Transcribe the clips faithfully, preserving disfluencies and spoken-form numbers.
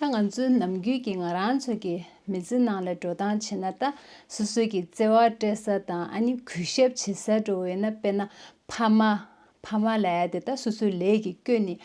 ད་ང་ཚོའི་ནམ་རྒྱུན་གྱི་ང་རང་ཚོ་གི་མི་ཚེ་ནང་ལ་འགྲོ་སྟངས་བྱས་ན། ད་སོ་སོ་གི་བརྩེ་བ་སྤྲད་ས་དང་ཨ་ནི་གུས་ཞབས་བྱེད་ས་འགྲོ་བས་ན། དཔེར་ན་ཕ་མ། ཕ་མ་ལབ་ཡ་དེ་ད་སོ་སོའི་ལས་ཀྱིས་བསྐྱོད་ནས་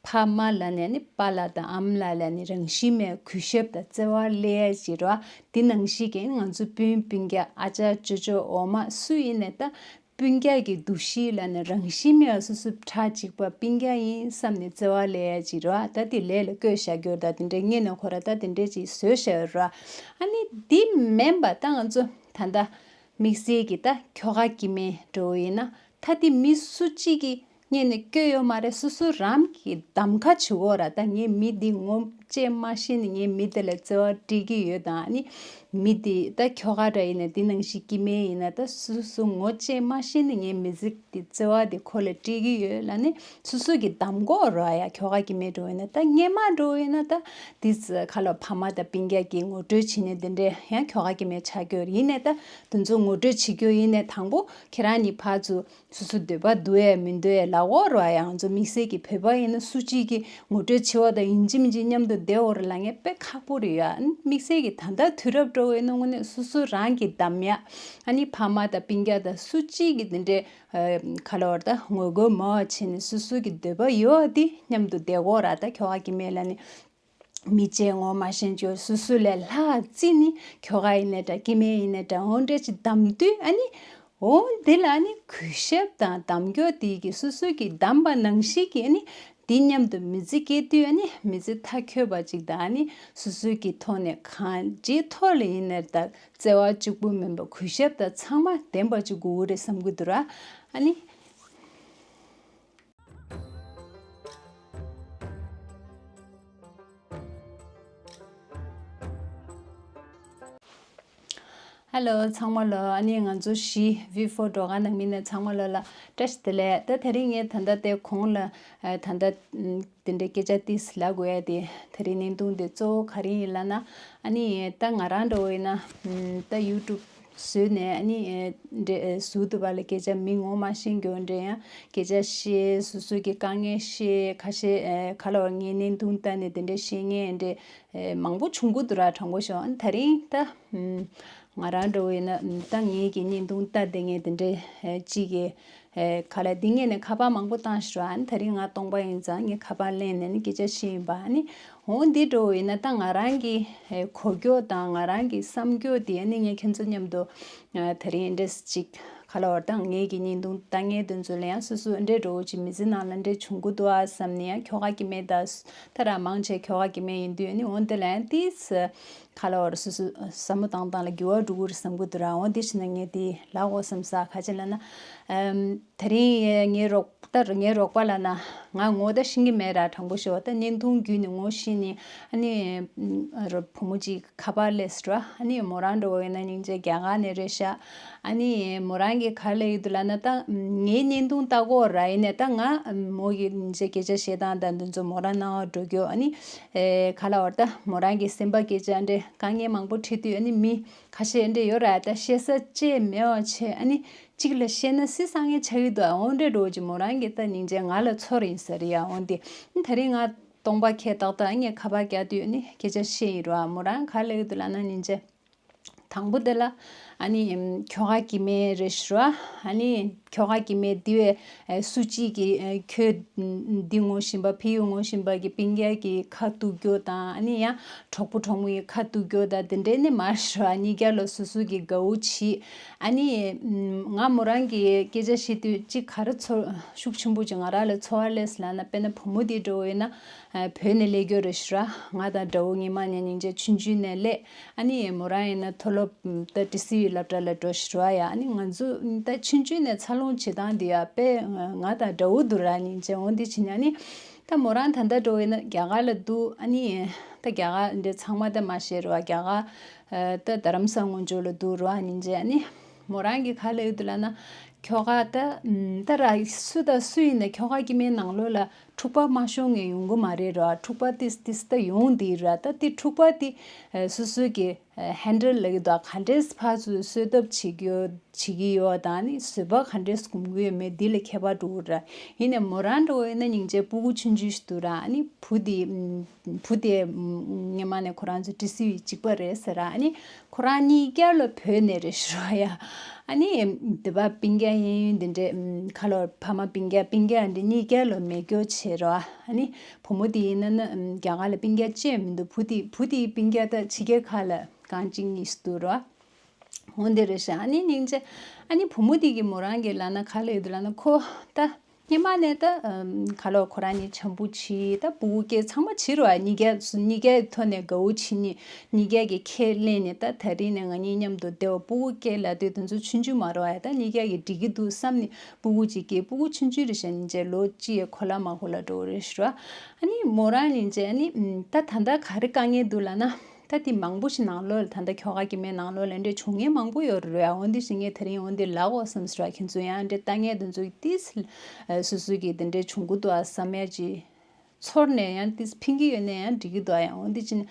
ཕ་མ་ལབ་ནས་ནི་པཱ་ལགས་དང་ཨ་མ་ལགས་ལབ་ནས་རང་བཞིན་མེད་གུས་ཞབས་དང་བརྩེ་བ་སླེབས་ཡ་ཅིག་རེད་བ། དེ་ནང་བཞིན་གྱི་ང་ཚོ་སྤུན་སྤུན་ཀྱག་ཨ་ཅག་ཅོ་ཅོ་འོ་མ་སུ་ཡིན་ནས་ད་སྤུན་ཀྱག་གི་འདུ་ཤེས་ལབ་ནས་རང་བཞིན་མེད་པ་སོ་སོ་ཁྲག་གཅིག་པ་སྤུན་ཀྱག་ཡིན་བསམ་ནས་བརྩེ་བ་སླེབས་ཡ་ཅིག་རེད་བ། ད་དེ་ལས་ལ་བཀོད་བཞག་རྒྱུ་ད་དེ་འདྲའི་སྔོན་ནས་ཁོ་ར་ད་དེ་འདྲའི་ཅིག་བཟོས་བཞག་ཡོད་རེད་བ། ཨ་ནི་དེ་མིན་པ་ད་ང་ཚོ་ད་ལྟ་དམིགས་བསལ་གྱི་ད་ཁྱོ་ག་སྐྱེ་དམན་འགྲོ་བ་ཡིན་ན། ད་དེ་མི་སུ་གཅིག་གིས་སྔོན་ནས་བསྐྱོད་ཡོད་མ་རེད། སོ་སོ་རང་གིས་གདམ་ཁ་བྱེད་དགོས་ར། ད་ངས་མི་འདི་ངོ་བཅས་མ་ཤེས་ནས་ངས་མི་དེ་ལ་བརྩེ་བ་སྤྲད་ཀྱི་ཡོད་དང་། ཨ་ནི་མི་དེ་ད་ཁྱོ་ག་འདྲ་ཡིན་ན་འདི་ནང་བཞིན་སྐྱེ་དམན་ཡིན་ན། ད་སོ་སོ་ངོ་བཅས་མ་ཤེས་ནས་ངས་མི་ཚེ་འདི་བརྩེ་བ་དེ་ཁོ་ལ་སྤྲད་ཀྱི་ཡོད་ལབ་ནས་སོ་སོ་གིས་གདམ་དགོས་ར་ཡ། ཁྱོ་ག་སྐྱེ་དམན་འགྲོ་ཡིན་ན། ད་སྔོན་མ་འགྲོ་ཡིན་ན་ད་དེ་ཚོ་ཁ་ལོ་ཕ་མ་དང་སྤུན་ཀྱག་གིས་ངོ་སྤྲོད་བྱས་ནས་དེ་འདྲའི་ཡང་ཁྱོ་ག་སྐྱེ་དམན་ཆགས་ཀྱི་ཡོད་རེད། ཡིན་ནའི་ད་དེ་ཚོ་ངོ་སྤྲོད་བྱེད་རྒྱུ་ཡིན་ནའི་དང་པོ་ཁྱེད་རང་གཉིས་ཕར་ཚུར་སོ་སོ་འདོད་པ་འདུག་ཡས་མི་འདུག་ཡས་ལབ་དགོས་རེད་བ། ཡང་ང་ཚོ་དམིགས་བསལ་གྱི་བོད་པ་ཡིན་ན་སུ་གཅིག་གིས་ངོ་སྤྲོད་བྱེད་པ་དང་ཡིན་གཅིག་མིན་གཅིག་མཉམ་དུ་བསྡད་དགོས་རེད་ལབ་མཁན་དཔེ་ཁག་པོ་རེད་ཡ། དམིགས་བསལ་གྱི་ད་ལྟ་དུས་རབས་འགྲོ་བའི་ནང་ངོ་ནས་སོ་སོ་རང་གིས་གདམ་ཡ། ཨ་ནི་ཕ་མ་དང་སྤུན་ཀྱག་དང་སུ་གཅིག་གིས་དེ་འདྲའི་ཨ་ག་ལབ་དགོས་རེད། ད་ངོ་རྒོལ་མ་བྱས་ནས་སོ་སོ་གི་འདོད་པ་ཡོད་པ་དེ་མཉམ་དུ་བསྡད་དགོས་ར། ད་ཁྱོ་ག་སྐྱེ་དམན་ལབ་ནས། མི་བྱེད་ངོ་མ་ཤེས་ཀྱི་སོ་སོ་ལས་ལྷག་རྩིས་ནི་ཁྱོ་ག་ཡིན་ནའི་འདྲ་སྐྱེ་དམན་ཡིན་ནའི་འདྲ་འོ་འདྲ་ཅིག་གདམ་དུས། ཨ་ནི་འོ་འདི་ལ་ཨ་ནི་གུས་ཞབས་དང་གདམ་སྐྱོར་དེ་གི་སོ་སོ་གི་གདམ་པ་ནང་བཞིན་གྱི་ཨ་ནི་འདི་མཉམ་དུ་མི་ཚེ་སྐྱེལ་དུས། ཨ་ནི་མི་ཚེ་མཐའ་འཁྱོལ་བ་ཅིག་དང་། ཨ་ནི་སོ་སོ་གི་ཐོག་ནས་གང་ཅིའི་ཐོག་ལ་ཡིན་ནའི་འདྲ་བརྩེ་བ་གཅིག་པུ་མིན་པ་གུས་ཞབས་དང་ཚང་མ་ལྡན་པ་ཅིག་དགོས་ཀྱི་རེད་བསམ་གྱི་འདུག་ར། ཨ་ནི། ཧེ་ལོ་ཚང་མ་ལོ། ཨ་ནི་ང་ཚོ་གཞི་བི་ཕོར་བགྲོ་གླེང་གནང་མི་ནས་ཚང་མ་ལོ་ལ་བཀྲ་ཤིས་བདེ་ལེགས། ད་དེ་རིང་ངས་ད་ལྟ་དེ་གོང་ལ་ཨ་ད་ལྟ་དེ་འདྲའི་སྐད་ཆ་ཏིས་ལབ་དགོས་ཡ་དེ། དེ་རིང་བརྙན་ཐུང་དེ་གཙོ་བོ་ག་རེ་ཡིན་ལབ་ན། ཨ་ནི་ད་ང་རང་འདྲ་བོ་ཡིན་ན་ད་ཡུ་ཊུབ་བཟོས་ནས་ཨ་ནི་འདྲ་ཟུར་དུ་བ་ལ་སྐད་ཆ་མི་ངོ་མ་ཤེས་རྒྱུ་འདྲ་ཡང་སྐད་ཆ་བཤད། སོ་སོ་གི་དཀའ་ངལ་བཤད། ཁ་ཤས་ག་ལབ་དགོས་རེད། ངའི་བརྙན་ཐུང་ལྟ་ནས་དེ་འདྲ་བཤད་མཁན་འདྲ་མང་པོ་བྱུང་གི་འདུག་ར། དྲང་པོ་ཤོད། ཨ་ནི་དེ་རིང་ད་ང་རང་འདྲ་བོ་ཡིན་ན་ད་ངེད་ཀྱི་བརྙན་ཐུང་ལྟ་བསྡད་མཁན་དེ་འདྲ་གཅིག་གིས་ཨེ་ག་ལ་འདི་ངས་ནས་ཁ་པར་མང་པོ་བཏང་ཤག་ར། ཨ་ནི་དེ་རིང་ང་སྟོང་པ་ཡིན་ཙང་ངས་ཁ་པར་ལེན་ནས་ནི་སྐད་ཆ་བཤད་ཡིན་པ། ཨ་ནི་འོ་འདི་འདྲ་བོ་ཡིན་ན་ད་ང་རང་གི་ཨེ་གོ་རྒྱུ་དང་ང་རང་གི་བསམ་རྒྱུ་དེ་ཨ་ནི་ངས་ཁྱེད་ཚོ་མཉམ་དུ་ཨ་དེ་རིང་འདྲ་ཅིག་ག་ལ་བར་དང་ངེད་ཀྱི་བརྙན་ཐུང་ལྟ་མཁན་དེ་ཚོ་ལ་ཡང་སོ་སོ་འདྲ་འདྲ་བོ་ཅིག་མི་ཚེ་ནང་ལ་འདྲ་བྱུང་གི་འདུག་ཨ་བསམ་ནས། ཡང་ཁྱོ་ག་སྐྱེ་དམན་ད་ད་ར་མང་ཆེ་ཁྱོ་ག་སྐྱེ་དམན་ཡིན་དུས། ཨ་ནི་འོ་འདི་ལ་ཡང་ཏིས། ཁ་ལ་བར་སོ་སོ་བསམ་བློ་བཏང་སྟངས་ལ་འགྱུར་བ་འགྲོ་གི་རེད་བསམ་གྱི་འདུག་ར། འོ་འདི་བྱས་ན་ངས་འདི་ལབ་དགོས་བསམ་ས་ག་ཅི་ལབ་ན། ཨམ་དེ་རིང་ངའི་རོགས་ད་ངའི་རོགས་པ་ལབ་ན་ང་ངོ་ད་ཤེས་ཀྱི་མེད་ར། དྲང་པོ་ཤོད། ད་བརྙན་ཐུང་བརྒྱུད་ནས་ངོ་ཤེས་ནས། ཨ་ནི་ཨམ་ར་བུ་མོ་གཅིག་ཁ་པར་སླེབས་ར། ཨ་ནི་མོ་རང་འདྲ་བོ་ཡིན་ན་སྙིང་རྗེ་རྒྱ་གར་ནས་རེད་ཤག། ཨ་ནི་མོ་རང་གིས་ག་རེ་ལབ་ཡོད་འདུག་ལབ་ན། ད་ངའི་བརྙན་ཐུང་ལྟ་གོ་ར། ཡིན་ནའི་ད་ང་མོ་གི་སྙིང་རྗེ་སྐད་ཆ་བཤད་སྟངས་དང་འདི་ཚོ་མོ་རང་སྣང་བ་འགྲོ་རྒྱུ། ཨ་ནི་ཨེ་ག་ལ་བར་ད་མོ་རང་གི་སེམས་པ་སྐད་ཆ་འདྲ་དཀའ་ངལ་མང་པོ་འཕྲད་དུས། ཨ་ནི་མི་ཁ་ཤས་འདྲ་ཡོད་ར། ད་བཤད་ས་ཅིག་མེད་པ་བྱས། ཨ་ནི་གཅིག་ལ་བཤད་ན་སི་སང་ངེ་ཆགས་ཀྱི་འདུག། ཨ་འོ་འདྲ་འགྲོ་ཅིག་མོ་རང་གི་ད་སྙིང་རྗེ་ང་ལ་ཚོར་ཡིན་ས་རེད་ཡ། འོ་འདི་ཨ་ནི་དེ་རིང་ང་སྟོང་པ་ཁྱེད་ཏག་ཏག་ངས་ཁ་པར་རྒྱག་དུས་ཨ་ནི་སྐད་ཆ་བཤད་ཡིན་ར། མོ་རང་ག་རེ་ལབ་ཀྱི་འདུག་ལབ་ན་སྙིང་རྗེ། དང་པོ་དེ་ལ་ཨ་ནི་ཁྱོ་ག་སྐྱེ་དམན་རེད་ཤག་ར། ཨ་ནི་ཁྱོ་ག་སྐྱེ་དམན་དེ་བས་ཨ་སུ་གཅིག་གིས་ཨ་ཁྱོད་འདི་ངོ་བཞིན་པ་ཕ་ཡུལ་ངོ་བཞིན་པ་གི་སྤུན་ཀྱག་གི་ཁ་གཏུག་རྒྱུ་དང་། ཨ་ནི་ཡང་གྲོགས་པོ་གྲོགས་མོ་ཡི་ཁ་གཏུག་རྒྱུ་དང་དེ་འདྲས་ནི་མ་རེད་ཤག། ཨ་ནི་གཉིས་ཀ་ལ་སོ་སོ་གི་དགའ་བོ་བྱེད། ཨ་ནི་ང་མོ་རང་གི་སྐད་ཆ་བཤད་དུས་གཅིག་ག་རེ་ཚོར་ཤུགས་ཆེན་པོ་ཅིག་ང་རང་ལ་ཚོར་བ་སླེབས་ལབ་ན། དཔེར་ན་བུ་མོ་དེ་འདྲ་བོ་ཡིན་ན་ཨ་བོད་ནས་སླེབས་རྒྱུ་རེད་ཤག་ར། ང་དང་འདྲ་བོ་སྔོན་མ་ནས་སྙིང་རྗེ་ཆུང་ཆུང་ནས་སླེབས། ཨ་ནི་མོ་རང་ཡིན་ན་མཐོ་སློབ་ད་ཊི་སི་ཡུའི་སློབ་གྲྭ་ལ་འགྲོ་ཤག་ར་ཡ། ཨ་ནི་ང་ཚོ་ད་ཆུང་ཆུང་ནས་འཚར་ལོངས་བྱེད་སྟངས་འདི་ཡ་དཔེ་ང་དང་འདྲ་བོ་འདུག་ར། སྙིང་རྗེ། འོ་འདི་བྱས་ནས་ཨ་ནི་ད་མོ་རང་ད་ལྟ་འདྲ་བོ་ཡིན་ན་རྒྱ་གར་ལ་འདུག། ཨ་ནི་ད་རྒྱ་གར་འདི་ཚང་མ་ད་མ་ཤེས་ར་བ། རྒྱ་གར་ད་རྡ་རམ་ས་སྔོན་འཇུག་ལ་འདུག་ར། སྙིང་རྗེ། ཨ་ནི་མོ་རང་གིས་ག་ལབ་ཡོད་འདུག་ལབ་ན། ཁྱོ་ག་ད་ད་ར་སུ་དང་སུ་ཡིན་ན་ཁྱོ་ག་སྐྱེ་དམན་ནང་ལོགས་ལ་ འཁྲུག་པ་མ་ཤོང་ངེས་ཡོང་གི་མ་རེད་ར། འཁྲུག་པ་ཏིས་ཏིས་ད་ཡོང་དེ་ར། ད་དེ་འཁྲུག་པ་དེ་སོ་སོ་གི་ཧེན་ཌལ་ལ་གི་དོ་ག་འདྲས་ཕར་ཚུར་གསོད་ཐབས་བྱེད་ཀྱི་ཡོད་བྱེད་ཀྱི་ཡོད་དང་ནི་བཟོད་པ་ག་འདྲས་སྒོམ་གྱི་ཡོད་མེད་འདི་ལ་ཁྱད་པར་འགྲོ་གི་ར། ཡིན་ནའི་མོ་རང་འདྲ་བོ་ཡིན་ན་སྙིང་རྗེ་སྤུ་གུ་ཆུང་ཆུང་ཞིག་འདུག་ར། ཨ་ནི་བུ་དེ་བུ་དེ་སྔོན་མ་ནས་ཁོ་རང་ཚོ་ཏི་སི་ཡི་གཅིག་པ་རེད་ཟེར་ར། ཨ་ནི་ཁོ་རང་གཉིས་ཀ་ལོ་བོད་ནས་རེད་ཤི་རོ་ཡ། ཨ་ནི་དེ་པ་སྤུན་ཀྱག་གཡས་གཡོན་དེ་འདྲས་ཁ་ལོ་ཕ་མ་སྤུན་ཀྱག་སྤུན་ཀྱག་འདི་གཉིས་ཀ་ལོ་མེ་སྒྱོགས་བྱེད་རོ། ཨ་ནི་བུ་མོ་དེ་ཡིན་ན་ན་རྒྱ་གར་ལ་སྤུན་ཀྱག་བཅས་མི་འདུག་བུ་དེ་བུ་དེའི་སྤུན་ཀྱག་ད་ཕྱི་རྒྱལ་ཁག་ལ་གང་གཅིག་གཉིས་སུ་འདུག་རོ། འོ་འདི་རེད་ཤག་ཨ་ནི་སྙིང་རྗེ། ཨ་ནི་བུ་མོ་དེ་གི་མོ་རང་གི་ལབ་ན་ག་ལབ་ཡོད་འདུག་ལབ་ན་ཁོ་ད་སྔོན་མ་ནས་ད་ཨམ་ག་ལོ་ཁོ་རང་གཉིས་འཆམ་པོ་བྱས་ད་སྤུ་གུ་སྐྱེ་ཚང་མ་བྱས་རོ། ཨ་གཉིས་ཀ་གཉིས་ཀའི་ཐོག་ནས་དགའ་བོ་བྱེད་ནས་གཉིས་ཀ་གི་ཁས་ལེན་ནས་ད་དེ་རིང་ནས་ང་གཉིས་མཉམ་དུ་བསྡད་པ། སྤུ་གུ་སྐྱེ་ལབ་དུས་དེ་ཚོ་ཆུང་ཆུང་མ་རོ། ཨ་ད་གཉིས་ཀ་གི་འགྲིག་གི་འདུག་བསམ་ནས་སྤུ་གུ་གཅིག་སྐྱེ། སྤུ་གུ་ཆུང་ཆུང་རེད་ཤག་སྙིང་རྗེ་ལོ་གཅིག་ཡས་གོ་ལ་མ་གོ་ལ་འགྲོ་རེད་ཤག་ཨ་ནི་མོ་རང་སྙིང་རྗེ་ཨ་ནི་ད་ད་ལྟ་ག་རེ་དཀའ་ངལ་འདུག་ལབ་ན། ད་དེ་མང་པོ་ཞིག་ནང་ལོགས་ལ་ད་ལྟ་ཁྱོ་ག་སྐྱེ་མའི་ནང་ལོགས་ལ་འདྲ་བྱུང་ངེས་མང་པོ་ཡོད་རེད། འོན་ཏེ་ཞིག་ངས་དེ་རིང་འོན་ཏེ་ལབ་དགོས་བསམ་ཟེར་བ། ཁྱེད་ཚོ་ཡང་འདྲ་ལྟ་ངན་དེ་ཚོ་ཏིས་སོ་སོ་གི་དེ་འདྲ་བྱུང་གི་འདུག་ཨ་བསམ་ཡ་ཅིག་ཚོར་ནས་ཡང་ཏིས་ཕིང་གི་ཡོད་ན་ཡང་འགྲིག་གི་འདུག་ཨ། ཡང་འོན་ཏེ་ཅི་ནས་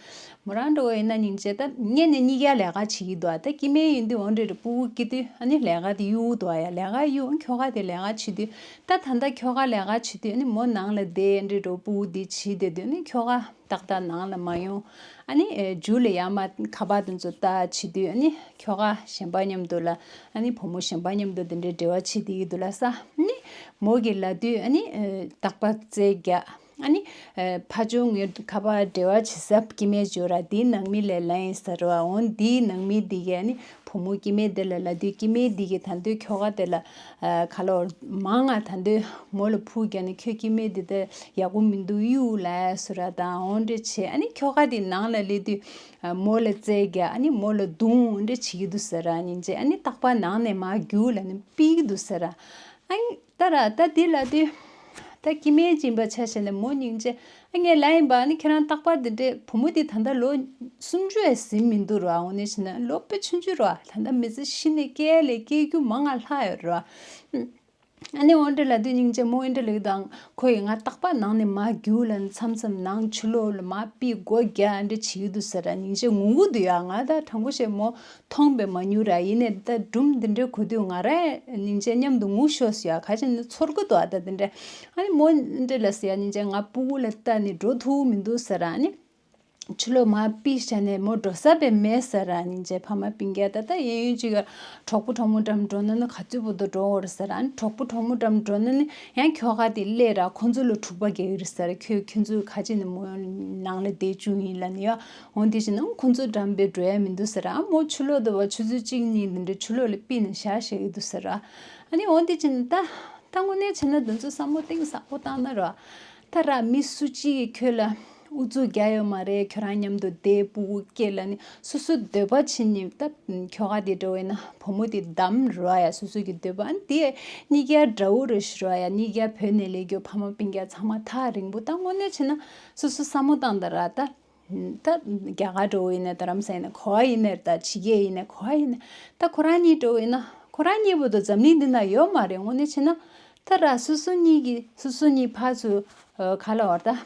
མོ་རང་འདྲ་བོ་ཡིན་ན་སྙིང་རྗེ་ད་ངས་ནས་གཉིས་ཀ་ལས་ཀ་བྱེད་ཀྱི་འདུག་ཨ། ད་སྐྱེ་དམན་ཡིན་དུས་འོན་ཏེ་རེད། སྤུ་གུ་སྐྱེ་དུས་ཨ་ནི་ལས་ཀ་དེ་གཡུག་འདུག་ཨ། ཡ་ལས་ཀ་གཡུག་ཁྱོ་ག་དེ་ལས་ཀ་བྱེད་དུས་ད་ད་ལྟ་ཁྱོ་ག་ལས་ཀ་བྱེད་དུས་ཨ་ནི་མོ་ནང་ལ་བསྡད་འདྲ་འགྲོ་སྤུ་གུ་དེ་བྱེད་བསྡད་དུས་ཨ་ནི་ཁྱོ་ག་ཏག་ཏག་ནང་ལ་མ་ཡོང་། ཨ་ནི་ཨེ་མཇུག་ལ་ཡར་མར་ཁ་པར་དེ་ཚོ་ལྟ་བྱེད་དུས་ཨ་ནི་ཁྱོ་ག་གཞན་པ་མཉམ་དུ་ལ་ཨ་ནི་བུ་མོ་གཞན་པ་མཉམ་དུ་དེ་འདྲའི་འབྲེལ་བ་བྱེད་བསྡད་ཀྱི་འདུག་ལབ་ས། ཨ་ནི་མོ་གིས་ལབ་དུས་ཨ་ནི་ཨེ་རྟག་པར་རྩལ་རྒྱག་ཨ་ནི་ཨེ་ཕར་ཕྱོགས་ངའི་ཁ་པར་འབྲེལ་བ་བྱེད་ས་སྐྱེ་དམན་ཅིག་ཡོད་ར། དེའི་ནང་མི་ལ་ལབ་ཡིན་ཟེར་བ། འོ་དེའི་ནང་མི་དེ་གིས་ཨ་ནི་བུ་མོ་སྐྱེ་དམན་དེ་ལ་ལབ་དུས་སྐྱེ་དམན་དེ་གིས་ད་དུང་ཁྱོ་ག་དེ་ལ་ཨ་ཁ་ལོ་མང་ང་ད་དུང་མོ་ལ་ཕུག་རྒྱག་ནས་ཁྱོད་སྐྱེ་དམན་འདི་ད་ཡག་པོ་མི་འདུག་གཡུག་ལབ་ཟེར་ར་དང་འོ་འདྲ་བྱས། ཨ་ནི་ཁྱོ་ག་དེ་ནང་ལ་སླེབས་དུས་ཨ་མོ་ལ་རྩལ་རྒྱག་ཨ་ནི་མོ་ལ་རྡུང་འོ་འདྲ་བྱེད་ཀྱི་འདུག་ཟེར་ར། སྙིང་རྗེ་ཨ་ནི་རྟག་པར་ནང་ནས་མར་རྒྱུག་ལབ་ནས་ཕུད་ཀྱི་འདུག་ཟེར་ར། ཨ་ནི་ད་ར་ད་དེ་ལབ་དུས་ད་སྐྱེ་དམན་ཅིག་ཡིན་པ་ཆ་བཞག་ནས་མོ་སྙིང་རྗེ་ཨ་ངས་ལབ་ཡིན་པ། ཨ་ནི་ཁྱེད་རང་རྟག་པར་དེ་འདྲས་བུ་མོ་དེ་ད་ལྟ་ལོ་སུམ་ཅུ་ཡང་ཟིན་མི་འདུག་ར། འོ་ནས་བྱས་ན་ལོ་དཔེ་ཆུང་ཆུང་ར། ད་ལྟ་མི་ཚེ་ཤི་ནས་སྐྱེ་ལས་སྐྱེ་རྒྱུ་མང་ང་ལྷག་ཡོད་ར། ཨ་ནི་འོ་འདྲ་ལབ་དུས་སྙིང་རྗེ་མོ་འོ་འདྲ་ལབ་དང་ཁོ་ཡིས་ང་རྟག་པར་ནང་ནས་མར་རྒྱུག་ལབ་ནས་མཚམས་མཚམས་ནང་ཕྱི་ལོགས་ལ་མར་ཕུད་སྒོ་རྒྱག་འདྲ་བྱེད་ཀྱི་འདུག་ཟེར་ར། སྙིང་རྗེ་ངུ་གི་འདུག་ཡ། ང་ད་དྲང་པོ་བཤད་མོ་མཐོང་པས་མ་མྱོང་ར། ཡིན་ནའི་ད་སྒྲུང་འདི་འདྲ་གོ་དུས་ང་རང་སྙིང་རྗེ་མཉམ་དུ་ངུ་ཤོར་སོང་ཡ། ག་ཅི་ནས་ཚོར་གི་འདུག་ཨ། ད་འདི་འདྲ་ཨ་ནི་མོ་འདྲ་ལབ་སོང་ཡ། སྙིང་རྗེ་ང་སྤུ་གུ་ལ་ལྟ་ནས་འགྲོ་ཐུབ་མི་འདུག་ཟེར་ར། ཨ་ནི། ཕྱི་ལོགས་མར་ཕུད་བཞག་ནས་མོ་འགྲོ་ས་དཔེ་མེད་ཟེར་ར། སྙིང་རྗེ་ཕ་མ་སྤུན་ཀྱག་ད་ལྟ་གཡས་གཡོན་གཅིག་ག་གྲོགས་པོ་གྲོགས་མོ་འགྲམ་འགྲོ་ན་ནི་ག་ཚོད་པོ་དུ་འགྲོ་འོར་ཟེར་ར། ཨ་ནི་གྲོགས་པོ་གྲོགས་མོ་འགྲམ་འགྲོ་ན་ནི་ཡང་ཁྱོ་ག་དེ་སླེབས་ར་ཁོ་ཚོ་ལ་འཁྲུག་པ་རྒྱག་གི་རེད་ཟེར། ཁྱོད་ཁྱོད་ཚོས་ག་ཅི་ནས་མོ་ནང་ལ་བསྡད་བཅུག་ཡིན་ལབ་ནི་ཡ། འོ་དེ་བཞིན་ནང་ཁོ་ཚོ་འགྲམ་པའི་འགྲོ་ཡ་མི་འདུག་ཟེར་ར། ཨ་མོ་ཕྱི་ལོགས་དུ་བ་ཆུ་ཚོད་གཅིག་གཉིས་འདི་འདྲ་ཕྱི་ལོགས་ལ་ཕུད་ནས་བཞག་བཞག་གི་འདུག་ཟེར་ར། ཨ་ནི་འོ་དེ་བཞིན་ད་ད་དངོས་གནས་བྱས་ན་དེ་ཚོ་བསམ་བློ་གཏིང་ཟབ་པོ་བཏང་ན་ར། ད་ར་མི་སུ་གཅིག་གིས་ཁྱོད་ལ་ཨུ་ཚུགས་རྒྱག་ཡོད་མ་རེད། ཁྱོད་རང་མཉམ་དུ་བསྡད་སྤུ་གུ་སྐྱེ་ལ་ནི་སོ་སོའི་འདོད་པ་བྱེད་ནི། ད་ཁྱོ་ག་དེ་འདྲ་བོ་ཡིན་ན་བུ་མོ་དེ་བདམས་རོགས་ཡ། སོ་སོ་གི་འདོད་པ། ཨ་ནི་དེ་གཉིས་ཀ་འདྲ་བོ་རེད་ཤི་རོགས་ཡ། གཉིས་ཀ་བོད་ནས་སླེབས་རྒྱུ་ཕ་མ་སྤུན་ཀྱག་ཚང་མ་ཐག་རིང་པོ། ད་དངོས་གནས་བྱས་ན་སོ་སོ་བསམ་བློ་བཏང་ད་ར་ད། ད་རྒྱ་གར་འདྲ་བོ་ཡིན་ན་རྡ་རམ་ས་ཡིན་ན་ག་པར་ཡིན་ན་རེད། ད་ཕྱི་རྒྱལ་ཡིན་ན་ག་པར་ཡིན་ན། ད་ཁོ་རང་གཉིས་འདྲ་བོ་ཡིན་ན་ཁོ་རང་གཉིས་པོ་དང་འཛམ་གླིང་འདི་ན་ཡོད་མ་རེད། དངོས་གནས་བྱས་ན་ད་ར་སོ་སོ་གཉིས་ཀྱིས་སོ་སོ་གཉིས་ཕར་ཚུར་ག་ལ་བར་ད་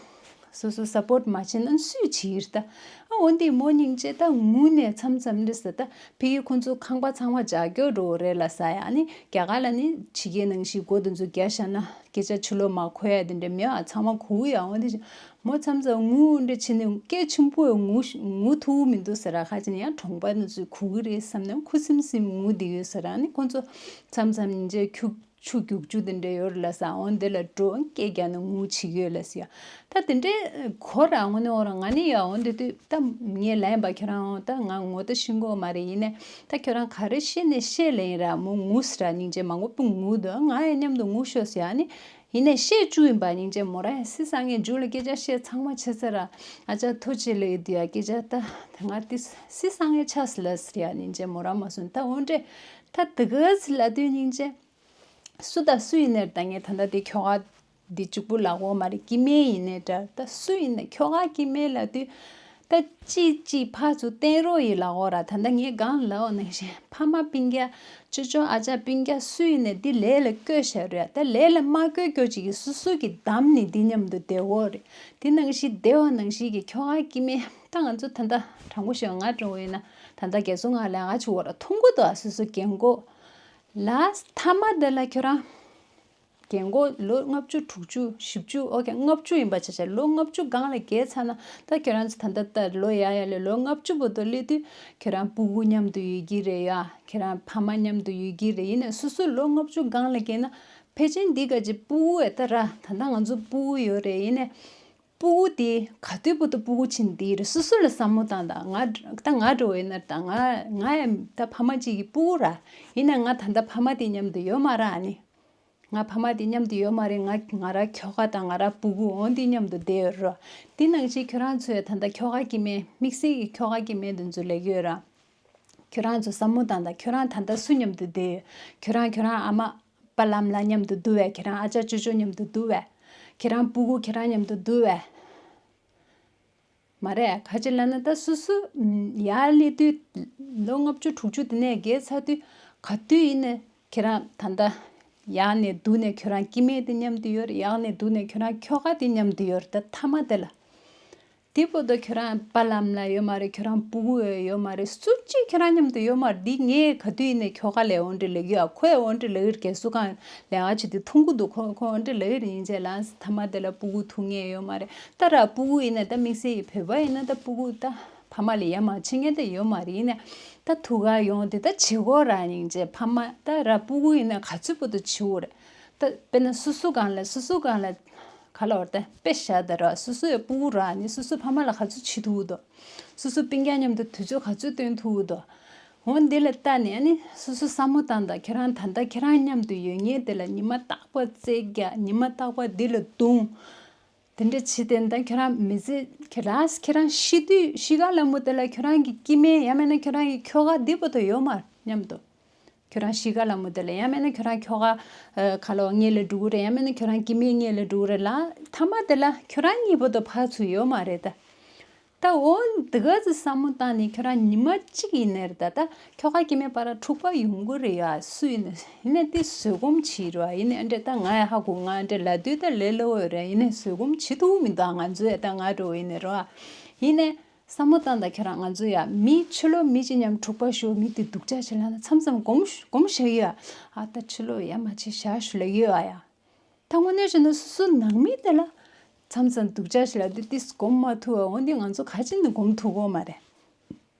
སོ་སོ་སབ་པོར་ཊི་མ་བྱས་ན་སུས་བྱེད་ཀྱི་རེད་ད། ཨ་འོ་འདི་མོ་སྙིང་རྗེ་ད་ངུ་ནས་མཚམས་མཚམས་འདྲ་ཟེར། ད་ཕ་གི་ཁོང་ཚོ་ཁང་པ་ཚང་མ་ལྗགས་སྐྱོགས་འདྲ་བོ་རེད་ལབ་ས་ཡ། ཨ་ནི་རྒྱ་གར་ལ་ནི་ཕྱི་རྒྱལ་ནང་བཞིན་སྒོ་དེ་ཚོ་བརྒྱབ་བཞག་ན་སྐད་ཆ་ཕྱི་ལོགས་མ་གོ་ཡ་དེ་འདྲ་མེད། ཨ་ཚང་མ་གོ་གི་ཡ། འོ་འདི་མོ་མཚམས་མཚམས་ངུ་འདྲ་བྱས་ནས་སྐད་ཆེན་པོས་ངུ་ངུ་ཐུབ་མི་འདུག་ཟེར་ར། ཁ་ཅིག་ནས་ཡང་གྲོང་པ་ནང་ཚོས་གོ་གི་རེད་བསམ་ནས་ཁུ་སིམ་སིམ་ངུ་བསྡད་ཡོད་ཟེར་ར། ཨ་ནི་ཁོང་ཚོ་མཚམས་མཚམས་ཉིན་རྗེས་ཁྱུག་ཆུ་རྒྱུག་ཆུ་དེ་འདྲ་ཡོད་རེད་ལབ་ས། འོ་འདི་ལ་འགྲོ་སྐད་རྒྱག་ནས་ངུ་བྱེད་ཀྱི་ཡོད་ལབ་ས་ཡ། ད་དེ་འདྲའི་གོ་ར་དངོས་གནས། འོ་ར་ང་ནི་ཡ་འོ་འདི་དུས་ད་ངས་ལབ་ཡིན་པ། ཁྱོད་རང་འོ་ད་ང་ངོ་ད་ཤེས་ཀྱི་ཡོད་མ་རེད། ཡིན་ནའི་ད་ཁྱོད་རང་ག་རེ་ཤེས་ནས་བཤད་ལབ་ཡིན་ར། མོ་ངུ་ཟེར་ར། སྙིང་རྗེ་མང་པོ་ངུ་འདུག་ང་ཡང་མཉམ་དུ་ངུ་ཤོག་ཟེར་ཡ། ཨ་ནི་ཡིན་ནའི་བཤད་བཅུག་ཡིན་པ། སྙིང་རྗེ་མོ་ར་ཡ་སི་སང་ངས་མཇུག་ལ་སྐད་ཆ་བཤད་ཚང་མ་བྱས་ཚར་ར། ཨ་ཅག་ཐུགས་རྗེ་ལེགས་འདུག་ཡ། སྐད་ཆ་ད་ད་ང་དེ་སི་སང་ངས་ཆགས་སི་ལ་ཟེར་ཡ། སྙིང་རྗེ་མོ་ར་མ་སོང་ད་འོ་འདྲས་ད་དེ་ག་སི་ལབ་དུས་སྙིང་རྗེ། སུ་དང་སུ་ཡིན་ནའི་ད་ངས་ད་ལྟ་དེ་ཁྱོ་ག་འདི་གཅིག་པུ་ལབ་ཀྱི་ཡོད་མ་རེད། སྐྱེ་དམན་ཡིན་ནའི་འདྲ། ད་སུ་ཡིན་ནའི་ཁྱོ་ག་སྐྱེ་དམན་ལབ་དུས་ ད་ཅིག་ཅིག་ཕར་ཚུར་བསྟན་རོགས་ཡིན་ལབ་དགོས་ར། ད་ལྟ་ངས་གང་ལབ་པ་ནང་བཞིན་ཕ་མ་སྤུན་ཀྱག་ཅོ་ཅོ་ཨ་ཅག་སྤུན་ཀྱག་སུ་ཡིན་ནས་འདི་ལས་ལ་བསྐོས་བཞག་རེད། ད་ལས་ལ་མ་བསྐོས་སྐྱོ་ཅིག་གིས་སོ་སོ་གི་བདམས་ནས་འདི་མཉམ་དུ་བསྡད་དགོས་རེད། འདི་ནང་བཞིན་བསྡད་པ་ནང་བཞིན་གྱི་ཁྱོ་ག་སྐྱེ་དམན་ད་ང་ཚོ་ད་ལྟ་དྲང་པོ་བཤད་ང་འདྲ་བོ་ཡིན་ན་ད་ལྟ་རྒས་གསོ་ང་ལས་ང་ཆུ་བོ་ར་མཐོང་གི་འདུག་སོ་སོ་རྒན་གོག་ལ་མཐའ་མ་དེ་ལ་ཁྱོད་རང་རྒན་གོག་ལོ་ལྔ་བཅུ་དྲུག་ཅུ་བཞི་བཅུ་ཨོ་ཁེ་ལྔ་བཅུ་ཡིན་པ་བྱས་བྱས་ལོ་ལྔ་བཅུ་སྒང་ལ་བརྒལ་ཚར་ན་ད་ཁྱོད་རང་ཚོ་ད་ལྟ་ད་ལོ་ཡ་ཡ་ལས་ལོ་ལྔ་བཅུ་བར་དུ་སླེབས་དུས་ཁྱོད་རང་སྤུ་གུ་མཉམ་དུ་ཡོད་ཀྱི་རེད་ཡ། ཁྱོད་རང་ཕ་མ་མཉམ་དུ་ཡོད་ཀྱི་རེད། ཡིན་ནའི་སོ་སོ་ལོ་ལྔ་བཅུ་སྒང་ལ་བརྒལ་ན་ཕལ་ཆེར་འདི་ག་ཅིག་སྤུ་གུ་ཨེ་ད་ར་ད་ལྟ་ང་ཚོ་སྤུ་གུ་ཡོད་རེད། ཡིན་ནའི་སྤུ་གུ་དེ་ག་དུས་བར་དུ་སྤུ་གུ་ཕྱིན་དེ་རེད། སོ་སོ་ལ་བསམ་བློ་བཏང་དང་། ང་ད་ང་འགྲོ་བས་ན་ད་ང་ང་ཡང་ད་ཕ་མ་གཅིག་གི་སྤུ་གུ་ར། ཡིན་ན་ང་ད་ལྟ་ཕ་མ་དེ་མཉམ་དུ་ཡོད་མ་ར། ཨ་ནི་ང་ཕ་མ་དེ་མཉམ་དུ་ཡོད་མ་རེད། ང་ང་ར་ཁྱོ་ག་དང་ང་ར་སྤུ་གུ་འོང་དེ་མཉམ་དུ་བསྡད་ཡོད་རོ། དེ་ནང་བཞིན་ཁྱོད་རང་ཚོས་ད་ལྟ་ཁྱོ་ག་སྐྱེ་དམན་དམིགས་བསལ་གྱི་ཁྱོ་ག་སྐྱེ་དམན་དེ་ཚོ་ལབ་ཀྱི་ཡོད་ར། ཁྱོད་རང་ཚོ་བསམ་བློ་བཏང་དང་། ཁྱོད་རང་ད་ལྟ་སུ་མཉམ་དུ་བསྡད་ཡོད། ཁྱོད་རང་ཁྱོད་རང་ཨ་མ་པ་ལམ་ལ་མཉམ་དུ་འདུག་བས། ཁྱེད་རང་ཨ་ཅག་ཅོ་ཅོ་མཉམ་དུ་འདུག་བས། ཁྱེད་རང་སྤུ་གུ་ཁྱེད་རང་མཉམ་དུ་འདུག་བས། མ་རེད། ག་ཅི་ལབ་ན་ད་སོ་སོ་ཡར་སླེབས་དུས་ལོ་ལྔ་བཅུ་དྲུག་ཅུ་དེ་ནས་བརྒལ་ཚར་དུས་ག་དུས་ཡིན་ནའི་ཁྱེད་རང་ད་ལྟ་ཡར་ནས་བསྡུ་ནས་ཁྱོད་རང་སྐྱེ་དམན་དེ་མཉམ་དུ་ཡོད་རེད། ཡར་ནས་བསྡུ་ནས་ཁྱོད་རང་ཁྱོ་ག་དེ་མཉམ་དུ་ཡོད་རེད། ད་མཐའ་མ་དེ་ལ། དེ་བར་དུ་ཁྱོད་རང་པ་ལམ་ལ་ཡོད་མ་རེད། ཁྱོད་རང་སྤུ་གུ་ཡོད་ཡོད་མ་རེད། སུ་གཅིག་ཁྱོད་རང་མཉམ་དུ་ཡོད་མ་རེད། འདི་ངས་ག་དུས་ཡིན་ནའི་ཁྱོ་ག་ལས་འོང་འདྲི་ལབ་ཀྱི་ཡོད། ཁོས་འོང་འདྲི་ལབ་ཀྱི་རེད། རྒས་གསོ་ཁང་ལས་ཀ་བྱེད་དུས་མཐོང་གི་འདུག་ཁོ་ཁོ་འོང་འདྲི་ལབ་ཀྱི་རེད། སྙིང་རྗེ་ལ་མཐའ་མ་དེ་ལ་སྤུ་གུ་ཐུག་མཁན་ཡོད་མ་རེད། ད་ར་སྤུ་གུ་ཡིན་ན་ད་དམིགས་བསལ་གྱི་བོད་པ་ཡིན་ན་ད་སྤུ་གུ་ད་ཕ་མ་ལས་ཡར་མར་ཕྱིན་མཁན་ད་ཡོད་མ་རེད། ཡིན་ནའི་ད་ཐུག་ག་ཡོང་དེ་ད་བྱེད་སྒོ་ར། སྙིང་རྗེ་ཕ་མ་ད་ར་སྤུ་གུ་ཡིན་ན་ག་ཚོད་བར་དུ་བྱེད་དགོས་རེད། ད་དཔེར་ན་སོ་སོ་སྒང་ལ་སོ་སོ་སྒང་ལ་ག་ལ་བར་ད་དཔེ་བཞག་ད་ར་སོ་སོའི་སྤུ་གུ་ར་ནི་སོ་སོའི་ཕ་མ་ལ་ག་ཚོད་བྱེད་ཐུབ་འདུག་སོ་སོ་སྤུན་ཀྱག་མཉམ་དུ་དུས་ཚོད་ག་ཚོད་སྟོན་ཐུབ་འདུག་འོ་འདི་ལ་ལྟ་ནས་ཨ་ནི་སོ་སོ་བསམ་བློ་བཏང་དང་། ཁྱེད་རང་ད་ལྟ་ཁྱེད་རང་མཉམ་དུ་ཡོད་མཁན་དེ་ལ་ཉི་མ་རྟག་པར་རྩེད་རྒྱག་ཉི་མ་རྟག་པར་འདི་ལ་རྡུང་། དེ་འདྲ་བྱེད་དེ་ད་ཁྱེད་རང་མི་ཚེ་ཁྱེད་རང་ཁྱེད་རང་ཤི་དུས་ཤི་ཁ་ལ་མོ་དེ་ལ་ཁྱེད་རང་གི་སྐྱེ་དམན་ཡང་མིན་ན་ཁྱེད་རང་གི་ཁྱོ་ག་འདི་བར་དུ་ཡོད་མ་མཉམ་དུ། ཁྱོད་རང་གཤིས་ཀ་ལ་མོ་དེ་ལ་ཡང་མིན་ན་ཁྱོད་རང་ཁྱོ་ག་ཨ་ག་ལ་བ་སྔོན་ལ་འགྲོ་གི་རེད། ཡང་མིན་ན་ཁྱོད་རང་སྐྱེ་དམན་སྔོན་ལ་འགྲོ་གི་རེད་ལ། མཐའ་མ་དེ་ལ་ཁྱོད་རང་གཉིས་བར་དུ་ཕར་ཚུར་ཡོད་མ་རེད་ད། ད་འོ་འདི་ག་ཚོད་བསམ་བློ་བཏང་ནས་ཁྱོད་རང་ཉི་མ་གཅིག་ཡིན་ནའི་རེད་ད། ད་ཁྱོ་ག་སྐྱེ་དམན་བར་འཁྲུག་པ་ཡོང་གི་རེད་ཡ། སུ་ཡིན་ནའི་ཡིན་ནའི་དེ་བཟོད་སྒོམ་བྱེད་རོགས། ཡིན་ནའི་ཨ་འདྲས་ད་ང་ཡ་ཧ་གོ་ང་འདྲས་ལབ་དུས་ད་ལས་སླ་བོ་རེད། ཡིན་ནའི་བཟོད་སྒོམ་བྱེད་ཐུབ་མི་འདུག་ང་ཚོ་ཡ་ད་ང་འགྲོ་ཡིན་ནའི་རོགས། ཡིན་ནའི། བསམ་བློ་བཏང་དང་ཁྱེད་རང་ང་ཚོ་ཡ་མི་ཕྱི་ལོགས་མི་གཅིག་མཉམ་འཁྲུག་པ་ཤོར་མི་དེ་སྡུག་ཅག་ཞིག་ལབ་ན་མཚམས་མཚམས་སྒོམ་སྒོམ་བཞག་ཡོད་ཨ། ད་ཕྱི་ལོགས་ཡ་མ་བྱེད་བཞག་ཞུ་ལབ་ཡོད་ཨ་ཡ། ད་དངོས་གནས་བྱས་ན་སོ་སོ་ནང་མི་དེ་ལ་མཚམས་མཚམས་སྡུག་ཅག་ཞིག་ལབ་དུས་ཏིས་སྒོམ་མ་ཐུབ་ཨ། འོན་ཏེ་ང་ཚོ་ག་ཅི་ནས་སྒོམ་ཐུབ་གོ་མ་རེད།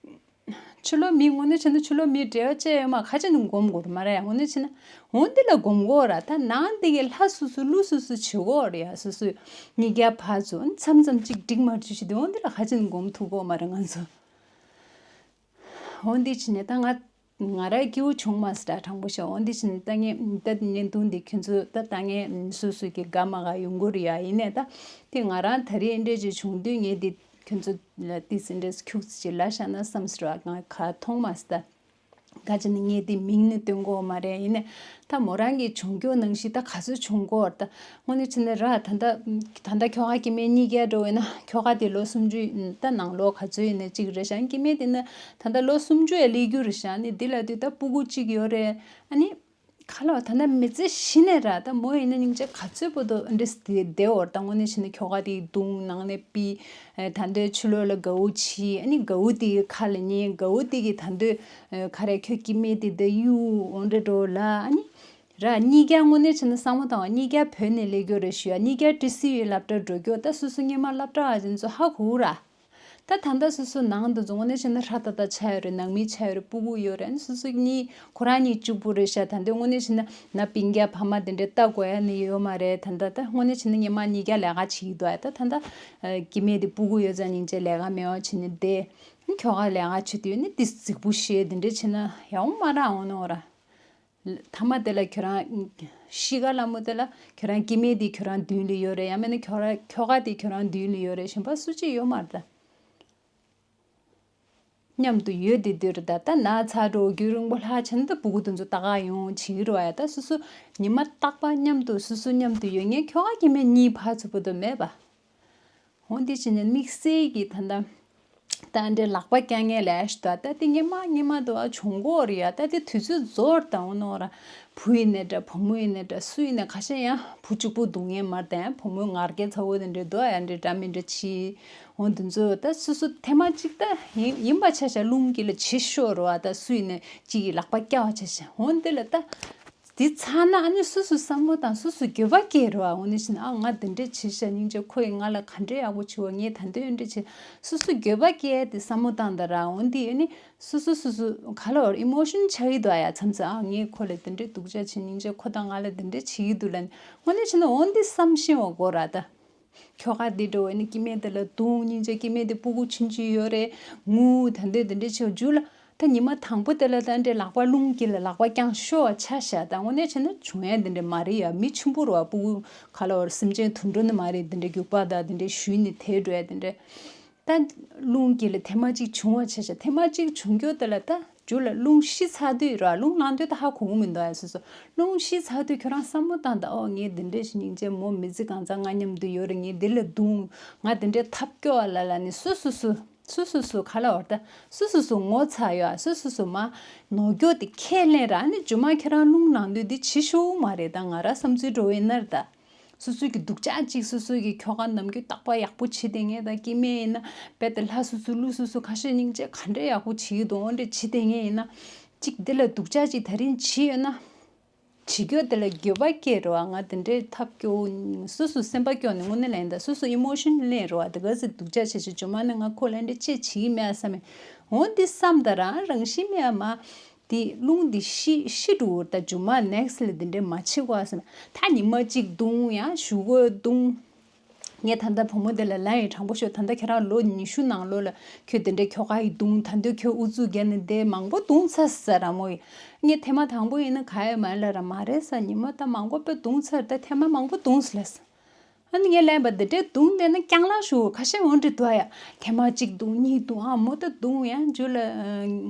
ཕྱི་ལོགས་མི་དངོས་གནས་བྱས་ན་ཕྱི་ལོགས་མི་འབྲེལ་བ་བཅད་ཡོད་མ་ག་ཅི་ནས་སྒོམ་དགོས་རེད་མ་རེད། དངོས་གནས་བྱས་ན་འོན་ཏེ་ལ་སྒོམ་དགོས་ར། ད་ནང་དེ་གི་ལྷ་སོ་སོ་ཀླུ་སོ་སོ་བྱེད་དགོས་རེད་ཡ། སོ་སོས་གཉིས་ཀ་ཕར་ཚུར་མཚམས་མཚམས་གཅིག་འགྲིག་མ་འགྲིག་ཞིག་དེ་འོན་ཏེ་ལ་ག་ཅི་ནས་སྒོམ་ཐུབ་གོ་མ་རེད་ང་ཚོ། འོན་ཏེ་བྱས་ནས་ད་ང་ང་རའི་སྐྱིད་པོ་བྱུང་མ་སོང་ད་དྲང་པོ་བཤད། འོན་ཏེ་བྱས་ནས་ད་ངས་ད་བརྙན་ཐུང་འདི་ཁྱོད་ཚོ་ད་ད་ངས་སོ་སོ་གི་དགའ་མ་དགའ་ཡོང་གི་རེད་ཡ། ཡིན་ནའི་ད་དེ་ང་རང་ད་རེས་འདྲས་ཅིག་བྱུང་དུས་ངས་འདི་ཁྱོད་ཚོ་ལ་ཏིས་འདྲས་ཁྱུག་ཙམ་ཅིག་ལབ་བཞག་ན་བསམ་སོང་ར། ང་ག་མཐོང་མ་སོང་ད། ག་ཅི་ནས་ངས་དེ་མིང་ནི་སྟོན་གོ་མ་རེད། ཡིན་ནའི་ད་མོ་རང་གི་བྱུང་རྒྱུ་ནང་བཞིན་ད་ག་ཚོད་བྱུང་གོ་ད། དངོས་གནས་བྱས་ན་ར་ད་ལྟ་ད་ལྟ་ཁྱོ་ག་སྐྱེ་དམན་གཉིས་ཀ་འགྲོ་བས་ན་ཁྱོ་ག་དེ་ལོ་སུམ་ཅུ་ད་ནང་ལོ་ག་ཚོད་ཡིན་ན་གཅིག་རེད་ཤག་སྐྱེ་དམན་དེ་ན་ད་ལྟ་ལོ་སུམ་ཅུ་ཡ་སླེབས་རྒྱུ་རེད་ཤག་ནི་འདི་ལ་དུས་ད་སྤུ་གུ་གཅིག་ཡོད་རེད། ཨ་ནི། ཁ་ལོ་ད་ནི་མི་ཚེ་ཤི་ནས་ར་ད་མོ་ཡིན་ན་སྙིང་རྗེ་ག་ཚོད་བར་དུ་འདྲེས་ཏེ་བསྡད་འོར་ད་དངོས་གནས་བྱས་ན་ཁྱོ་ག་དེ་བརྡུང་ནང་ནས་ཕུད། ད་འདོད་ཕྱི་ལོགས་ལ་དགའ་བོ་བྱེད། ཨ་ནི་དགའ་བོ་དེ་གི་ཁ་ལ་ཉན། དགའ་བོ་དེ་གི་ད་འདོད་ག་རེ་ཁྱོད་སྐྱེ་དམན་དེ་འདི་གཡུག་འོང་འདྲ་འགྲོ་ལ། ཨ་ནི་ར་གཉིས་ཀ་དངོས་གནས་བྱས་ན་བསམ་བློ་བཏང་བ་གཉིས་ཀ་བོད་ནས་སླེབས་རྒྱུ་རེད་ཞུ་ཡ། གཉིས་ཀ་ཏི་སི་ཡི་སློབ་གྲྭ་འགྲོ་རྒྱུ། ད་སོ་སོ་སྔོན་མ་སློབ་གྲྭ་བ་ཅན་ཚོ་ཧ་གོ་ར། ད་ད་ལྟ་སོ་སོ་ནང་དུ་འཛུལ་ནས་བྱས་ན་ཧྲ་ཏག་ཏག་ཆགས་ཡོད་རེད། ནང་མི་ཆགས་ཡོད་རེད། སྤུ་གུ་ཡོད་རེད། ཨ་ནི་སོ་སོ་གཉིས་ཁོ་རང་གཉིས་གཅིག་པུ་རེད་ཤག་ད་འདི་དངོས་གནས་བྱས་ན་ན་སྤུན་ཀྱག་ཕ་མ་དེ་འདྲས་ལྟ་དགོས་ཡ་ནི་ཡོད་མ་རེད། ད་ལྟ་ད་དངོས་གནས་བྱས་ན་ཉི་མ་གཉིས་ཀ་ལས་ཀ་བྱེད་ཀྱི་འདུག་ཨ་ད་ད་ལྟ་སྐྱེ་དམན་དེ་སྤུ་གུ་ཡོད་ཙང་སྙིང་རྗེ་ལས་ཀ་མེད་པ་བྱས་ནས་བསྡད། ཨ་ནི་ཁྱོ་ག་ལས་ཀ་བྱེད་དུས་ནི་དེ་རྫིག་པོ་བཤད་དེ་འདྲས་བྱས་ན་ཡག་པོ་མ་རག་འོང་ནོ་ར། མཐའ་མ་དེ་ལ་ཁྱོད་རང་གཤིས་ཀ་ལ་མོ་དེ་ལ་ཁྱོད་རང་སྐྱེ་དམན་དེ་ཁྱོད་རང་མདུན་ལ་ཡོད་རེད། ཡང་མིན་ན་ཁྱོད་རང་ཁྱོ་ག་དེ་ཁྱོད་རང་མདུན་ལ་ཡོད་རེད། གཞན་པ་སུ་གཅིག་ཡོད་མ་རེད་ད། མཉམ་དུ་ཡོད་དེ་དུས་རེད་ད། ད་ན་ཚ་འགྲོ་རྒྱུན་རིང་པོ་ལྷག་ཕྱིན་ན་ད་སྤུ་གུ་དེ་ཚོ་ལྟ་ག་ཡོང་བྱེད་ཀྱི་རེད་བ་ཡ། ད་སོ་སོ་ཉི་མ་རྟག་པར་མཉམ་དུ་སོ་སོ་མཉམ་དུ་ཡོད་མཁན་ཁྱོ་ག་སྐྱེ་དམན་གཉིས་ཕར་ཚུར་བར་དུ་མེད་པ། འོ་འདི་བྱས་ནས་དམིགས་བསལ་གྱི་ད་ལྟ་ ད་འདྲའི་ལག་པ་བརྐྱང་ངེས་ལས་ཤི་ད་ད་དེ་ངེས་མ་ངེས་མ་འདུག་ཨ། བྱུང་གོ་རེད་ཡ། ད་དེ་དུས་ཚོད་རྫོགས་དང་འོ་ནོ་ར། བུ་ཡིན་ནའི་འདྲ་བུ་མོ་ཡིན་ནའི་འདྲ་སུ་ཡིན་ནའི་ཁ་ཤས་ཡང་བུ་གཅིག་པུ་འདུག་ངེས་མར་དང་བུ་མོའི་ངར་སྐད་ཚ་བོ་དེ་འདྲའི་འདུག་ཡ། འདྲའི་འདྲ་མི་འདྲ་ཆི། འོ་འདི་ཚོ་ད་སུ་སུ་ཐེངས་མ་གཅིག་ད་ཡིན་ཡིན་པ་ཆ་བཞག་རླུང་གི་ལ་བྱེད་ཤོར་རོ་ཨ། ད་སུ་ཡིན་ནའི་གཅིག་གིས་ལག་པ་བཀྱག་པ་ཆ་བཞག་འོ་འདི་ལ་ད། དེ་ཚར་ན་ཨ་ནི་སོ་སོའི་བསམ་བློ་དང་སོ་སོའི་འགྱོད་པ་སྐྱེ་རོ་ཨ། འོ་ནི་བཞིན་ཨ་ང་འདི་འདྲས་བྱེད་ཤག་སྙིང་རྗེ། ཁོ་ཡིས་ང་ལ་ག་འདྲས་ཡག་པོ་བྱེད་བ། ངས་ད་འདོད་འདྲས་བྱེད། སོ་སོའི་འགྱོད་པ་སྐྱེ་དེ་བསམ་བློ་བཏང་ད་ར། འོ་འདི་ཨ་ནི་སོ་སོ་སོ་སོ་ག་ལ་བར་ཨི་མོ་ཤན་ཆགས་ཀྱི་འདུག་ཨ། ཡ་མཚམས་མཚམས་ཨ་ངས་ཁོ་ལ་འདི་འདྲས་སྡུག་ཅག་བྱེད། སྙིང་རྗེ། ཁོ་དང་ང་ལ་འདི་འདྲས་བྱེད་ཀྱི་འདུག་ལབ་ནི་འོ་ནི་བྱས་ན་འོ་འདི་བསམ་ཤེས་བ་དགོས་ར་ད། ཁྱོ་ག་འདི་འགྲོ་བས་ནི་སྐྱེ་དམན་དེ་ལ་རྡུང་སྙིང་རྗེ། སྐྱེ་དམན་དེ་སྤུ་གུ་ཆུང་ཆུང་ཡོད་རེད་ངུ་ད་འདོད་དེ་འདྲས་བྱེད་རྒྱུ་ལ། ད་ཉི་མ་དང་པོ་དེ་ལ་ད་འདྲས་ལག་པ་རླུང་གི་ལ་ལག་པ་བརྐྱངས་ཤོར་བ་ཆ་བཞག་ད་དངོས་གནས་བྱས་ན་བྱུང་ཡ་དེ་འདྲས་མ་རེད་ཡ། མི་ཆེན་པོ་རེད་བ། སྤུ་གུ་ག་ལ་བར་སེམས་ཅན་དུད་འགྲོ་ནི་མ་རེད། དེ་འདྲས་རྒྱུག་པ་ད་དེ་འདྲས་གཞུས་ནི་དེ་འགྲོ་ཡ་དེ་འདྲས། ད་རླུང་གི་ལ་ཐེངས་མ་གཅིག་བྱུང་བ་ཆ་བཞག་ཐེངས་མ་གཅིག་བྱུང་རྒྱུ་དེ་ལ་ད། རྒྱུ་ལ་རླུང་ཤི་ཚར་དུས་ར་རླུང་ལངས་དུས་ད་ཧ་གོ་གི་མི་འདུག་ཨ། སོ་སོ་རླུང་ཤི་ཚར་དུས་ཁྱོད་རང་བསམ་བློ་བཏང་ད། ཨོ་ངས་འདི་འདྲས་ཞིག་སྙིང་རྗེ་མོ་མི་ཚེ་གང་ཚང་ང་མཉམ་དུ་ཡོད་རེད། ངས་འདི་ལ་རྡུང་ང་འདི་འདྲས་ཐབས་སྐྱོ་བ་ལ་ལ་ནི་སོ་སོ་སོ་སོ་སོ་སོ་ག་ལ་བར་ད་སོ་སོ་སོ་ངོ་ཚ་ཡོད་ཨ། སོ་སོ་སོ་མ་ནོར་སྐྱོ་དེ་ཁས་ལེན་ར་ནི་རྒྱུ་མ་ཁྱོད་རང་རླུང་ལངས་དུས་འདི་བྱེད་ཤོག་མ་རེད། ད་ང་ར་བསམ་ཚུལ་འགྲོ་བའི་ནར་ད། སོ་སོའི་གི་སྡུག་ཅག་ཅིག་སོ་སོའི་གི་ཁྱོ་ག་ནམ་རྒྱུན་རྟག་པར་ཡག་པོ་བྱེད་དེ་ངས་ད་སྐྱེ་དམན་ཡིན་ན་རྦད་དེ་ལྷ་སོ་སོ་ཀླུ་སོ་སོ་ཁ་ཤས་སྙིང་རྗེ་ག་འདྲས་ཡག་པོ་བྱེད་ཀྱི་འདུག་འོ་འདྲས་བྱེད་དེ་ངས་ཡིན་ན་ཅིག་འདི་ལ་སྡུག་ཅག་ཅིག་ད་རིང་བྱེད་ཡོད་ན་བྱེད་རྒྱུ་དེ་ལ་འགྱོད་པ་སྐྱེ་རོ་ཨ། ང་དེ་འདྲས་ཐབས་སྐྱོ་བོ་སོ་སོ་སེམས་པ་སྐྱོ་ནས་དངོས་གནས་ལ་ཡིན་ད་སོ་སོ་ཨི་མོ་ཤན་ལེན་རོ་ཨ། དེ་ག་ཚོད་སྡུག་ཅག་བྱེད་བྱེད་ཇོ་མ་ནས་ང་ཁོ་ལ་འདྲས་ཅེས་བྱེད་ཀྱི་མེད་ཨ་བསམ་མེད། འོ་འདི་བསམ་ད་རང་རང་བཞིན་མེད་ཨ་མ། དེ་རླུང་འདི་ཤི་ཤི་འགྲོ་ད་རྒྱུ་མ་ནེག་སི་ལ་འདི་འདྲས་མ་བྱེད་གོ་ཟེར། ད་ཉི་མ་གཅིག་བརྡུང་ཡང་གཞུག་གུ་བརྡུང་། ངས་ད་ལྟ་བུ་མོ་དེ་ལ་ལན་ཡང་དྲང་པོ་ཤོད། ད་ལྟ་ཁྱེད་རང་ལོ་ཉི་ཤུ་ནང་ལོགས་ལ་ཁྱོད་དེ་འདྲས་ཁྱོ་ག་ཡིས་བརྡུང་ད་འདོད་ཁྱོད་ཨུ་ཚུགས་རྒྱག་ནས་དེ་མང་པོ་བརྡུང་ཚར་ཟེར་ར་མོ་ཡིས། ངས་ཐེངས་མ་དང་པོ་ཡིན་ན་ག་ཡོད་མ་ལ་ར་མ་རེད་ཟེར། ཉི་མ་ད་མང་པོ་དཔེ་བརྡུང་ཚར། ད་ཐེངས་མ་མང་པོ་བརྡུང་ཟེར་ལ་ཟེར། ཨ་ནི་ངས་ལན་པ་འདི་འདྲས་བརྡུང་བསྡད་ན་རྐྱང་ལངས་ཞུ་ཁ་ཤས་འོང་འདྲི་འདུག་ཡ། ཐེངས་མ་གཅིག་བརྡུང་གཉིས་བརྡུང་ཨ་མོ་ད་བརྡུང་ཡང་རྒྱུ་ལ་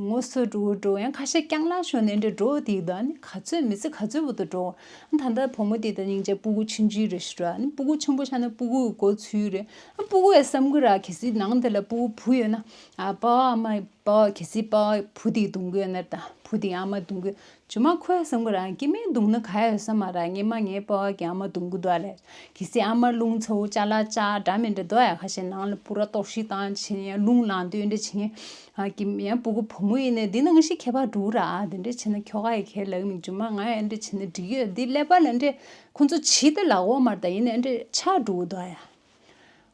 ངོ་སོ་འགྲོ་འགྲོ་ཡང་ཁ་ཤས་རྐྱང་ལངས་ཞུ་ནས་འདྲི་འགྲོ་དེ་འདུག་ཨ་ནི་ག་ཚོད་མི་ཚེ་ག་ཚོད་བུ་དུ་འགྲོ། ཨ་ད་ལྟ་བུ་མོ་དེ་ད་སྙིང་རྗེ་སྤུ་གུ་ཆུང་ཆུང་རེད་ཞུ་ར། ཨ་ནི་སྤུ་གུ་ཆེན་པོ་ཆགས་ན་སྤུ་གུ་གི་མགོ་ཚུད་རེད། ཨ་སྤུ་གུ་ཡ་བསམ་གི་ར་གལ་སྲིད་ནང་དེ་ལ་སྤུ་གུ་བུ་ཡོད་ན་ཨ་པ་ཨ་མ་པ་གལ་སྲིད་པ་བུ་དེ་བརྡུང་གི་ཡོད་ན་ད་བུ་དེ་ཨ་མ་བརྡུང་གི་ཇོ་མ་ཁོས་བསམ་གི་རང་སྐྱེ་དམན་བརྡུངས་ན་ག་ཡོད་ས་མ་ར། སྔོན་མ་ངའི་པ་ཕ་གི་ཨ་མ་བརྡུང་གི་འདུག་ཨ་ལས། གལ་སྲིད་ཨ་མ་རླུང་ཚ་བོ་ཅ་ལག་ཅག་འདྲ་མི་འདྲ་འདུག་ཡ། ཁ་ཤས་ནང་ལ་སྤུ་ར་གཏོར་བཤིག་བཏང་བྱས་ཡང་རླུང་ལངས་དུས་འདྲ་བྱེད་མཁན་ཨ་གི་ཡང་སྤུ་གུ་བུ་མོ་ཡིན་ནའི་འདི་ནང་བཞིན་ཁྱད་པར་འགྲོ་གི་ར། ཨ་དེ་འདྲ་བྱས་ན་ཁྱོ་ག་ཡི་ཁས་ལེན་མི་ཇོ་མ་ང་ཡང་འདྲ་བྱས་ན་འགྲིག་གི་ཡོད། འདི་ཀླད་པ་ལ་འདྲ་ཁོ་ཚོ་བྱིས་ཏེ་ལབ་འོ་མ་རེད། ད་ཡིན་ནའི་འདྲ་ཆགས་འགྲོ་གི་འདུག་ཡ།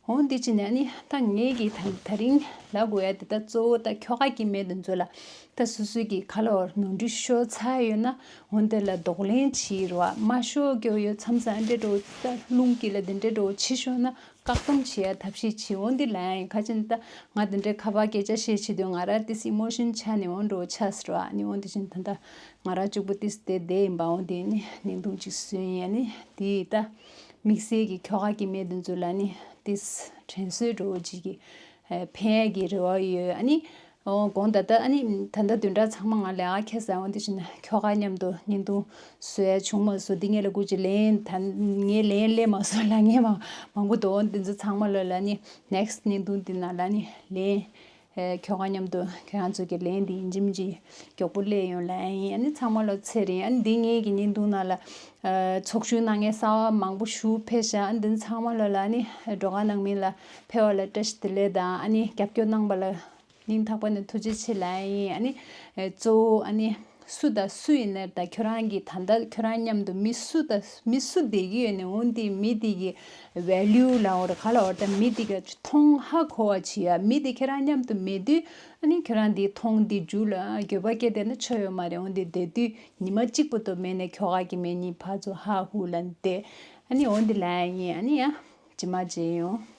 འོ་འདི་ཅི་ནས་ནི་ད་ངེད་ཀྱི་ད་ད་རིང་ལབ་དགོས་ཡ་དེ་ད་གཙོ་བོ་ད་ཁྱོ་ག་སྐྱེ་དམན་དེ་ཚོ་ལ་ད་སོ་སོའི་གི་ཁ་ལོ་ནོར་འཁྲུལ་ཤོར་ཚར་ཡོད་ན་འོ་འདི་ལ་གདོང་ལེན་བྱེད་རོགས། མ་ཤོར་རྒྱུ་ཡོད་མཚམས་སུ་ཨ་འདྲེ་འགྲོ་ད་རླུང་གི་ལ་དེ་འདྲེ་འགྲོ་བྱེད་ཤོར་ན་བཀག་སྡོམ་བྱེད་ཡ་ཐབས་ཤེས་བྱེད། འོ་འདི་ལ་ཡང་ཁ་ཅན་ད་ང་དེ་འདྲེ་ཁ་པར་སྐད་ཆ་བཤད་བྱེད་དུས་ང་ར་ཏིས་ཨི་མོ་ཤན་ཆགས་ནས་འོ་འགྲོ་ཆགས་སི་རོགས། ཨ་ནི་འོ་འདི་བཞིན་ད་ད་ང་ར་གཅིག་པུ་ཏིས་དེ་བསྡད་ཡིན་པ། འོ་འདི་ནི་བརྙན་ཐུང་གཅིག་བཟོས་ཡིན། ཨ་ནི་དེ་ད་དམིགས་བསལ་གྱི་ཁྱོ་ག་སྐྱེ་དམན་དེ་ཚོ་ལ་ནི་ཏིས་དྲན་གསོའི་འགྲོ་བོ་ཅིག་གི་ཕན་ཡ་གི་རེ་བ་ཡོད། ཨ་ནི་ཨོ་དགོངས་དག་ད་ཨ་ནི་ད་ལྟ་བདུན་ཕྲག་ཚང་མ་ང་ལས་ཨ་ཁེ་ས་འོ་འདི་བཞིན་ཁྱོ་ག་མཉམ་དུ་བརྙན་ཐུང་བཟོ་ཡ་བྱུང་མ་སོང་། འདི་ངས་ལ་སྐུ་ཅི་ལན་ད་ངས་ལན་ལས་མ་སོང་ལ་ངས་མ་མང་པོ་འདུག་འདི་ཚོ་ཚང་མ་ལོ་ལ་ནི་ནེག་སི་བརྙན་ཐུང་འདི་ནང་ལ་ནི་ལན་ཨེ་ཁྱོ་ག་མཉམ་དུ་ཁྱོད་རང་ཚོ་གི་ལན་འདི་ཡིན་གཅིག་མིན་གཅིག་མགྱོགས་པོ་སླེབས་ཡོང་ལ་ཡིན། ཨ་ནི་ཚང་མ་ལོ་ཚེ་རིང་། ཨ་ནི་འདི་ངས་ཀྱི་བརྙན་ཐུང་ནང་ལ་ཨ་ཚོགས་ཞུགས་གནང་མཁན་གསར་བ་མང་པོ་ཞུ་ཕེབས་ཤག་ཨ་ནི་འདི་ཚང་མ་ལོ་ལ་ཨ་ནི་སྒྲོལ་དཀར་ནང་མི་ལ་ཕེབས་པ་ལ་བཀྲ་ཤིས་བདེ་ལེགས་དང་། ཨ་ནི་རྒྱབ་སྐྱོར་གནང་པ་ལ་སྙིང་ཐག་པ་ནས་ཐུགས་རྗེ་ཆེ་ལབ་ཡིན། ཨ་ནི་ཨེ་གཙོ་བོ་ཨ་ནི་སུ་དང་སུ་ཡིན་ནའི་ད་ཁྱོད་རང་གི་ད་ལྟ་ཁྱོད་རང་མཉམ་དུ་མི་སུ་དང་མི་སུ་བསྡད་ཀྱི་ཡོད་ནའི་འོ་འདི་མི་དེ་གི་ཝེ་ལུ་ལ་འོ་ར་ག་ལ་འོ་ད་མི་དེ་གི་མཐོང་ཧ་གོ་བ་བྱེད་ཡ། མི་དེ་ཁྱོད་རང་མཉམ་དུ་མེད་དུས་ཨ་ནི་ཁྱོད་རང་འདི་མཐོང་འདི་རྒྱུ་ལ་འགྱོད་པ་སྐྱེ་བསྡད་ན་ཆོ་ཡོད་མ་རེད། འོ་འདི་བསྡད་དུས་ཉི་མ་གཅིག་པོ་ཏོ་མེད་ནའི་ཁྱོ་ག་སྐྱེ་དམན་གཉིས་ཕར་ཚུར་ཧ་ཧུ་ལ་བསྡད། ཨ་ནི་འོ་འདི་ལབ་ཡིན། ཨ་ནི་ཡ་ཇི་མ་ཇི་ཡོང་།